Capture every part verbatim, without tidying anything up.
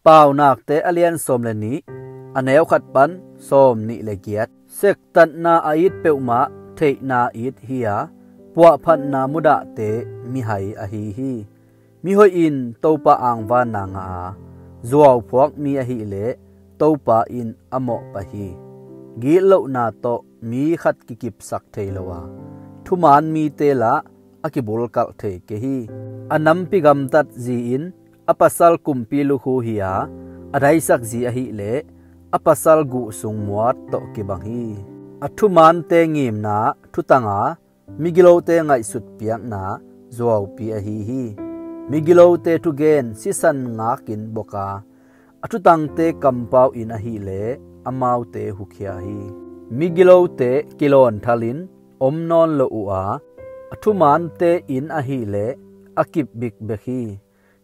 Paunakte a lian sawm le nih, a neu khat pan sawm nih le giat. Sektatna a it peuhmah theihna it hi-a, puahphatna mudahte mihai ahi hi. Mihoih in Topa angvanna ngah a, zuauphuak mi ahileh Topa in a mawhpaih hi. Gitlohna tawh mi khat kikipsak thei lo a, thumaan mite lah a kibulkalh thei kei hi. A nampi gamtat zi in a pasal kumpi lukhu hi-a, a daisak zi ahileh a pasal guh sung muat tawh kibang hi. A thumaante ngimna thutang a, migilote ngaihsut piakna zuaupi ahi hi. Migilote thugen sisan ngakin bok a, a thutangte kampau in ahileh amaute hukhia hi. Migilote kilawnthal in om nawn lo uh a, a thumaante in ahileh a kip bikbek hi.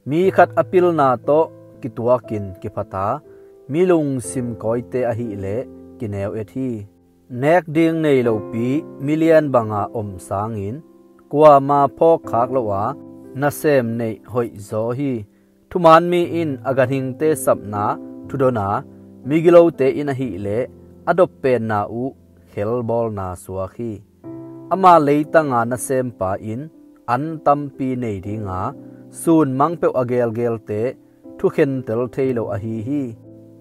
Mi khat a pilna tawh kituakin kiphat a, mi lungsim kawite ahileh kineu et hi. Nek ding nei lopi milian banga om sangin, kuama phawkkhak lo a nasem neih hoihzaw hi. Thumaan mi in a ganhingte sapna thudon a, migilote in ahileh a doppenna uh khelbawlna suak hi. Ama leitanga nasempa in an tampi nei dinga, sun mang peuh a gelgelte thukhentel thei lo ahi hi.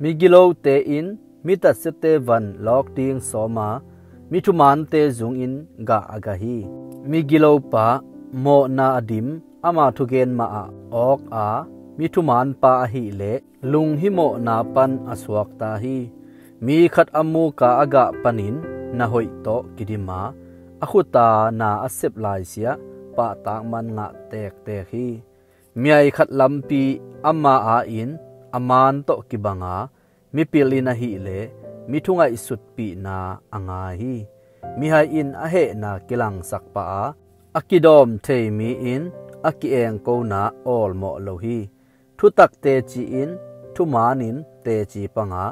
Migilote in mi tatsiate van lawk ding sawm a, mi thumaante zung in gah a gah hi. Migilopa mawhna a dim ama thugen mah ah awk a, mi thumaanpa ahileh lunghimawhna pan a suakta hi. Mi khat a muka a gah panin na hoih tawh kidim a, a khuta na a sep laisiah pahtak man ngah tektek hi. Miai khat lampi ama a in a maan tawh kibang a, mipil in ahileh mi thungaihsutpihna a ngai hi. Mihai in a hehna kilangsak pah a, a kidawm thei mi in a ki-engkona awlmawh lo hi. Thutak teci in thumaan in teci pang a,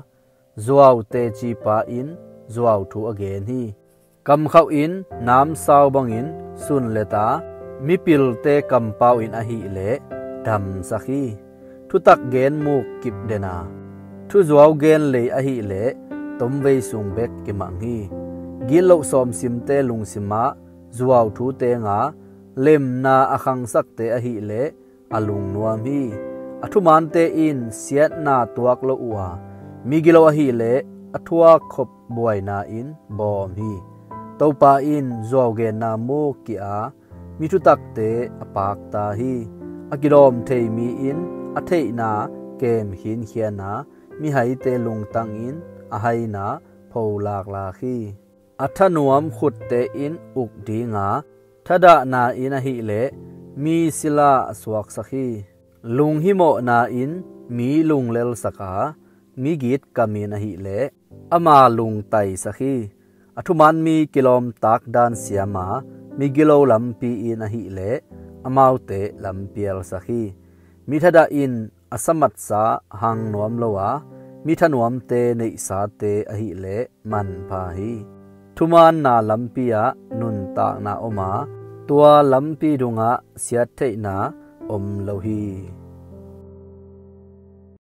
zuau tecipa in zuauthu a gen hi. Kamkhauh in namsau bangin sunlet a, mipilte kampau in ahileh damsak hi. Thutak gen muk kipden a, thuzuau gen lei ahileh tomvei sung bek kimang hi. Gitloh sawmsimte lungsim ah zuauthu tenga, lemna a khangsakte ahileh a lungnuam hi. A thumaante in siatna tuak lo uh a, migilo ahileh a thuakkhop buaina in bawm hi. Topa in zuaugenna muk kih a, mi thutakte a pakta hi. A kidawm thei mi in a theihna kem khinkhian a, mihaite lungtang in a haina pholaklak hi. A thanuam khutte in uk dinga, thadahna in ahileh mi sila a suaksak hi. Lunghimawhna in mi lunglelsak a, migit kam in ahileh ama lungtaisak hi. A thumaan mi kilawmtak dan siam a, migilo lampi in ahileh amaute lampialsak hi. Mi thadah in a samatsa hang nuam lo a, mi thanuamte neihsate ahileh manpha hi. Thumaanna lampi ah nuntakna om a, tua lampi dungah siattheihna om lo hi.